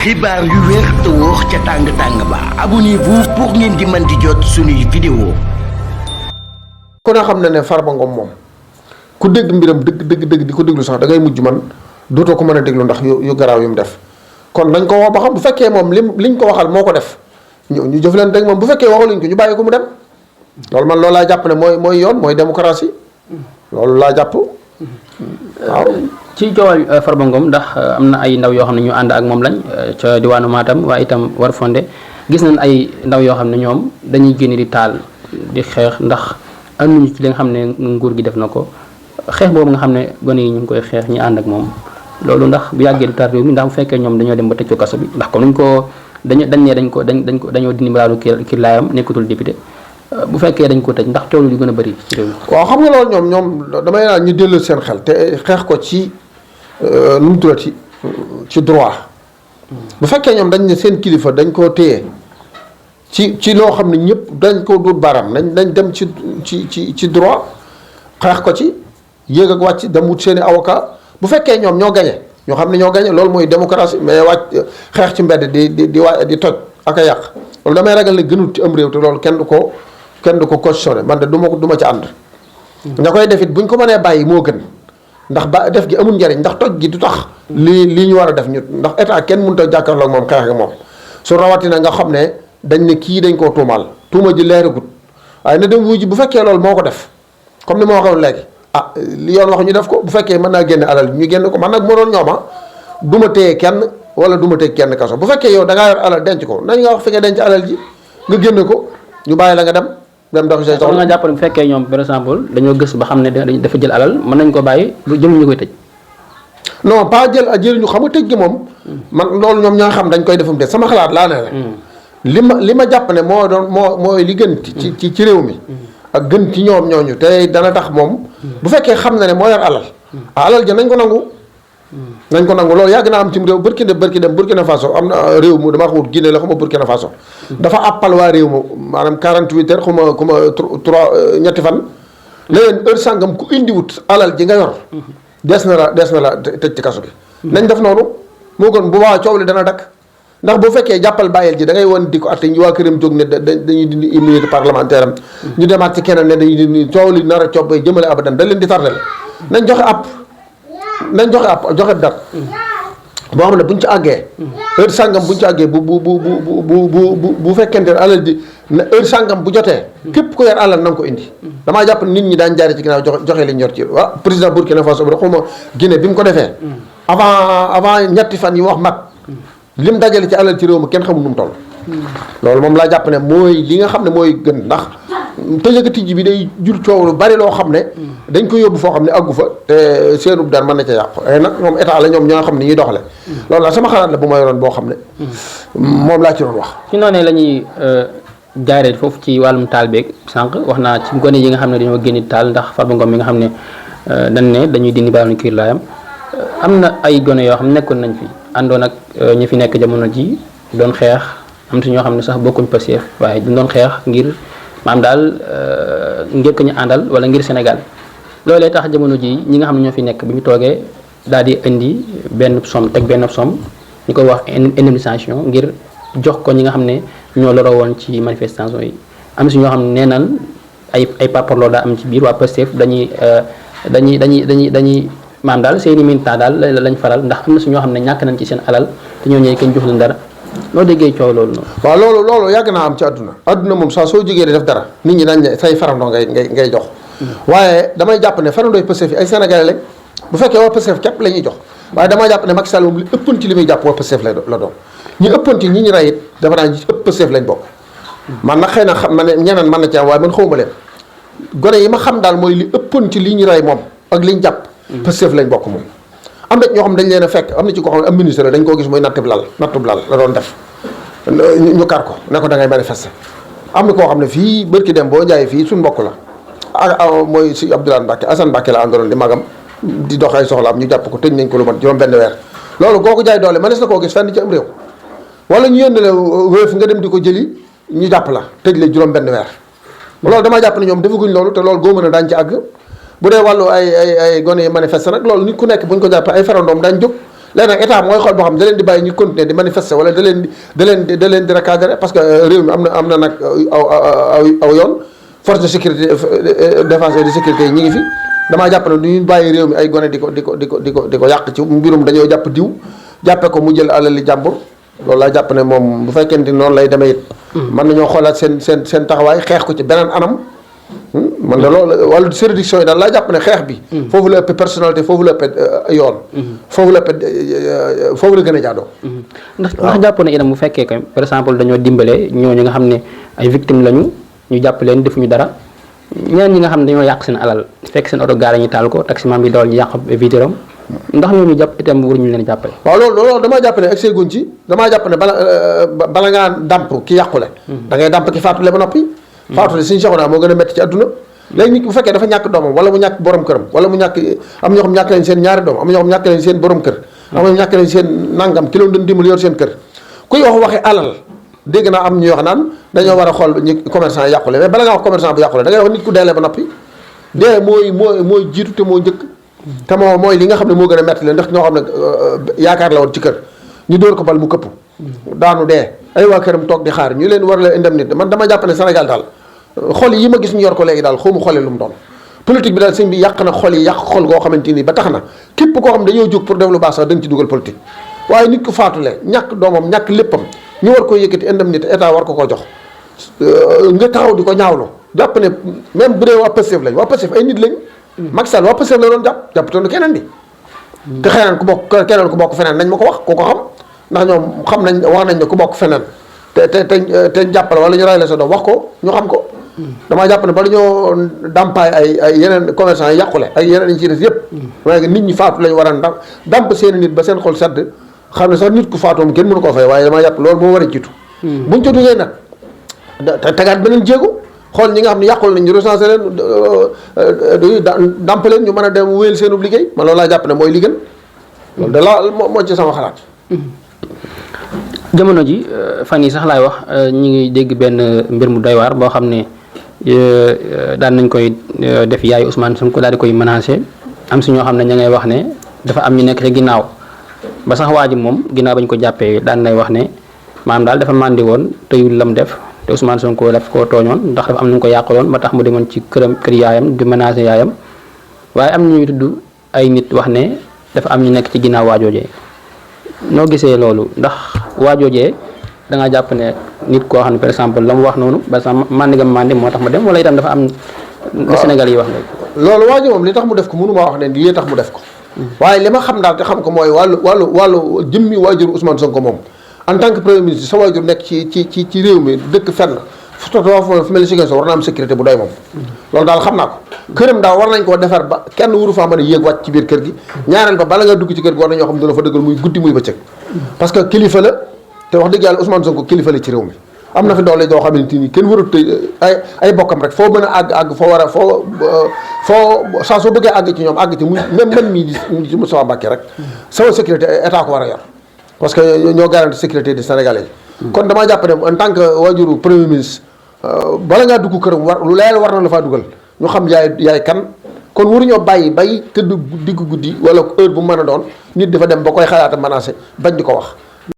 xibaar yu wér te wóor ca tàng-tàng ba abonnez-vous pour ngeen di mën di jot suñuy vidéo. ku ne xam na ne Farba Ngom moom ku dégg mbiram dëgg di ko déglu sax da ngay mujj man dootoo ko mën a déglu ndax yu garaaw yu mu def kon nañ ko wax ba xam bu fekkee moom liñ ko waxal moo ko def ñu jëflante ak moom bu fekkee waxaluñ ko ñu bàyyi ko mu dem loolu man loolu laa jàpp ne mooy yoon mooy démocratie loolu laa jàpp waaw. ci coowal Farba Ngom ndax am na ay ndaw yoo xam ne ñu ànd ak moom lañ ca diwaanu Matam waaye itam war fonde gis nañ ay ndaw yoo xam ne ñoom dañuy génn di taal di xeex ndax ànduñu ci li nga xam ne nguur gi def na ko xeex boobu nga xam ne gone yi ñu ngi koy xeex ñi ànd ak moom loolu ndax bu yàggee du tar réew mi ndax bu fekkee ñoom dañoo dem ba tëj ko kaso bi ndax comme dañoo dindi mbiraalu kii laayam nekkatul député bu fekkee dañ ko tëj ndax coow lu gën a bëri ci réew mi. waaw xam nga loolu ñoom damay naan ñu dellu seen xel te xeex ko ci nu mu tuddati ci droit bu fekkee ñoom dañ ne seen kilifa dañ koo téye ci loo xam ne ñëpp dañ ko dut baram nañ dem ci droit xeex ko ci yéeg ak wàcc dem wut seen i avocat bu fekkee ñoom ñoo gañe ñoo xam ne ñoo gañe loolu mooy démocratie mais wàcc xeex ci mbedd di toj ak a yàq loolu damay ragal ne gënut ci am réew te loolu kenn du ko cautionné man de du ma ci ànd ña koy def it buñ ko mënee bàyyi moo gën ndax ba def gi amul njariñ ndax toj gi du tax lii ñu war a def ñu ndax état kenn mënut a jàkkaarloo ak moom xeex ak moom su rawatina nga xam ne dañ ne kii dañ koo tuumaal tuuma ji leeragut waaye na dem wuji bu fekkee loolu moo ko def comme ni ma waxoon léegi li yoon wax ñu def ko bu fekkee mën naa génne alal ñu génne ko man nag moo doon ñooma du ma téye kenn wala du ma téye kenn kaso bu fekkee yow da ngaa yor alal denc ko nañ nga wax fi nga denc alal ji nga génne ko ñu bàyyi la nga dem dox say soxla. nga jàpp ne bu fekkee ñoom par exemple dañoo gës ba xam ne dafa jël alal mën nañ ko bàyyi lu jëm ñu koy tëj. non pas jël ñu xam nga tëj gi moom. man loolu ñoom ñoo xam dañ koy defum de sama xalaat laa ne rek. li ma jàpp ne mooy li gën ci réew mi. ak gën ci ñoom ñooñu te dana tax moom. bu fekkee xam na ne moo yor alal. alal ja nañ ko nangu. nañ ko nangu loolu yàgg naa am ci réew Burkina Faso am na réew mu dama xamul Guinée la xuma Burkina Faso. dafa àppal waa réew ma maanaam 48 heures xuma 3 ñetti fan. léegi heure sàngam ku indiwut alal ji nga yor. des na la tëj ci kaso bi. nañ def noonu moo gën bu baax coow li dana dakk ndax bu fekkee jàppal bàyyil ji da ngay wan di ko atte ñu waa këram jóg ne dañuy dindi immunité parlementaire am. ñu demaat ci keneen ne dañuy dindi coow li nar a coppee jëmale abadan da leen di tardel nañ joxe joxe dat boo xam ne buñ ci àggee heure sàngam buñ ci àggee bu fekkente ne alal ji heure sàngam bu jotee képp ko yor alal na nga ko indi damaa jàpp nit ñi daan jaare ci ginnaaw joxe li ñor ci waaw président Burkina Faso bi xuma Guinée bi mu ko defee avant ñetti fan yi wax mat lim dajale ci alal ci réew mi kenn xamul nu mu toll loolu moom laa jàpp ne mooy li nga xam ne mooy gën ndax tëjëka tijji bi day jur coow lu bari loo xam ne dañ ko yóbbu foo xam ne àggu fa te seenub daan mën na ca yàqu ay nag moom état la ñoom ñoo xam ne ñuy doxale loolu la sama xalaat la bu ma yoroon boo xam ne moom laa ci doon wax ci noonu la ñuy jaaree foofu ci wàllum taal beeg sànq wax naa ci gone yi nga xam ne dañoo génn taal ndax Farba Ngom mi nga xam ne dañ ne dañuy dindi baalu kiir laayam am na ay gone yoo xam ne nekkoon nañ fi àndoon ak ñi fi nekk jamono ji doon xeex am si ñoo xam ne sax bokkuñ Pastef waaye duñ doon xeex ngir maanaam daal ngir ko ñu àndal wala ngir Sénégal loolee tax jamono ji ñi nga xam ne ñoo fi nekk bi ñu toogee daal di indi benn somme ñu koy wax indemnisation ngir jox ko ñi nga xam ne ñoo loroo woon ci manifestation yi am si ñoo xam ne nee naan ay parparloo daa am ci biir waa Pastef dañuy maanaam daal seeni militant daal lañ faral ndax am na si ñoo xam ne ñàkk nañ ci seen alal te ñoo ñëwee kenn jox leen dara loo déggee coow loolu noonu. waaw loolu yàgg naa am ci àdduna moom saa soo jógee di def dara nit ñi dañ ne say farandoo ngay jox waaye damay jàpp ne farandooy Pastef yi ay Sénégalais lañ bu fekkee waa Pastef képp la ñuy jox waaye damaa jàpp ne Macky Sall moom li ëppoon ci li muy jàpp waa Pastef la doon ñu ëppoon ci ñi ñu rey it dafa naa ñi ëpp Pastef lañ bokk man nag xëy na xam ma ne ñeneen mën na ci am waaye man xawma leen gone yi ma xam daal mooy li ëppoon ci li ñu rey moom ak li ñu jàpp Pastef lañ bokk moom am na ñoo xam dañ leen a fekk am na ci koo xam ne am ministre la dañ koo gis mooy nattub lal la doon def ñu kar ko ne ko da ngay manifester am na koo xam ne fii bërki dem boo jaayee fii suñ mbokk la mooy si Abdoulaye Mbacke Assane Mbacke la àndaloon di magam di dox ay soxlaam ñu jàpp ko tëj nañ ko lu mat juróom benn weer loolu kooku jaay doole mënees na koo gis fenn ci am réew wala ñu yónni la wéef nga dem di ko jëli ñu jàpp la tëj la juróom benn weer loolu damaa jàpp ne ñoom defaguñ loolu te loolu góoma na daañ ci àgg bu dee wàllu ay gone yi manifeste nag loolu nit ku nekk buñ ko jàppee ay farandoom daañ jóg léegi nag état mooy xool boo xam da leen di bàyyi ñu continuer di manifester wala da leen di recadrer parce que réew mi am na nag aw yoon force de sécurité défense et de sécurité yi ñi ngi fi damaa jàpp ne du ñu bàyyi réew mi ay gone di ko yàq ci mbirum dañoo jàpp diw jàppe ko mu jël alali jàmbur loolu laa jàpp ne moom bu fekkente ni noonu lay demee it mën nañoo xoolaat seen taxawaay xeex ko ci beneen anam man da loolu wàllu juridiction yi daal laa jàpp ne xeex bi foofu la ëpp personnalité foofu la ëpp yoon foofu la gën a jaadoo ndax jàpp ne itam bu fekkee que par exemple dañoo dimbale ñooñu nga xam ne ay victimes lañu ñu jàpp leen defuñu dara ñeneen ñi nga xam ne dañoo yàq seen alal fekk seen oto gaare ñu taal ko taximan bi dawal ñu yàq vitre-am ndax ñooñu jàpp itam waruñu leen jàppale. waaw loolu damaa jàpp ne accès guñ ci damaa jàpp ne bala ngaa dàmp ki yàqule da ngay dàmp ki faatule ba noppi faatule suñu soxna moo gën a métti ci àdduna léegi nit bu fekkee dafa ñàkk doomam wala mu ñàkk borom këram wala mu ñàkk am ñoo xam ñàkk nañ seen ñaari doom am ñoo xam ñàkk nañ seen borom kër am ñoo xam ñàkk nañ seen nangam ki loolu doon dimbali yor seen kër kuy wax waxi alal dégg naa am ñu wax naan dañoo war a xool ñu commerçant yi yàqule mais bala ngaa wax commerçant bu yàqule da ngay wax nit ku deelee ba noppi dee mooy jiitu te moo njëkk te mooy li nga xam ne moo gën a metti leen ndax ñoo xam ne yaakaar la woon ci kër ñu dóor ko bal mu këpp daanu dee ay waa këram toog di xaar ñu leen war la indemnité man dama jàpp ne Sénégal daal xol yi ma gis ñu yor ko léegi daal xaw ma xole lu mu doon politique bi daal sëñ bi yàq na xol yi yàq xol goo xamante ni ba tax na képp koo xam ne dañoo jóg pour def lu baax sax da nga ci dugal politique waaye nit ku faatule ñàkk doomam ñàkk léppam ñu war ko yëkkati indemnité état war ko koo jox nga taxaw di ko ñaawlu jàpp ne même bu dee waa Pastef lañ waa Pastef ay nit lañ Macky Sall waa Pastef la doon jàpp toon keneen di te xëy keneen ku bokk feneen nañ ma ko wax ku ko xam ndax ñoom xam nañ wax nañ ne ku bokk feneen te jàppale wala ñu ray la sa doom wax ko ñu xam ko damaa jàpp ne ba dañoo dàmpaay ay yeneen commerçant yi yàqule ak yeneen yi ci des yëpp waaye nit ñi faatu lañu war a dàmp seen nit ba seen xol sedd xam ne sax nit ku faatu moom kenn mënu koo fay waaye damaa jàpp loolu moo war a jiitu buñ ca duggee nag tegaat beneen jéego xool ñi nga xam ne yàqul nañ ñu recensé leen dàmp leen ñu mën a dem wéyal seen liggéey man loolu laa jàpp ne mooy li gën loolu da la moo ci sama xalaat jamono ji fan yi sax laay wax ñu ngi dégg benn mbir mu doy waar boo xam ne daan nañ koy def yaayu Ousmane Sonko daal di koy menacé am si ñoo xam ne ña ngay wax ne dafa am ñu nekk ci ginnaaw ba sax waa ji moom ginnaaw bañ ko jàppee daan nay wax ne maanaam daal dafa màndi woon teyul lam def te Ousmane Sonko daf koo tooñoon ndax dafa am nañu ko yàqaloon ba tax mu demoon ci kër yaayam di menacé yaayam waaye am na ñuy tudd ay nit wax ne dafa am ñu nekk ci ginnaaw waajoojee noo gisee loolu ndax waajoojee da nga jàpp ne nit koo xam ne par exemple la mu wax noonu ba sax màndigam màndi moo tax mu dem wala itam dafa am lu Sénégal yi wax léegi loolu waa ji moom li tax mu def ko mënu maa wax ne lii tax mu def ko waaye li ma xam daal te xam ko mooy wàllu jëmmi waajur Ousmane Sonko moom en tant que premier ministre sa waajur nekk ci réew mi dëkk fenn fu mel ni Ziguinchor war na am sécurité bu doy moom loolu daal xam naa ko këram daal war nañ koo defar ba kenn wuru faa mën a yéeg wàcc ci biir kër gi ñaareel ba bala nga dugg ci kër gi war nañoo xam ne dina fa dëggal muy guddi muy bëccëg parce que kilifa la te wax dëgg yàlla Ousmane Sonko kilifa la ci réew mi am na fi doole doo xamante ni kenn warut ay bokkam rek foo mën a àgg foo war a foo saa soo bëggee àgg ci ñoom àgg ci muy même man mii di Moustapha Mbacké rek sama sécurité état ko war a yor parce que ñoo garanti sécurité des Sénégalais kon damaa jàpp ne en tant que waajuru premier ministre bala ngaa dugg këram lu layal war na la faa dugal ñu xam yaay kan kon waruñoo bàyyi tëdd diggu guddi wala heure bu mën a doon nit dafa dem ba koy xalaata menacé bañ di ko wax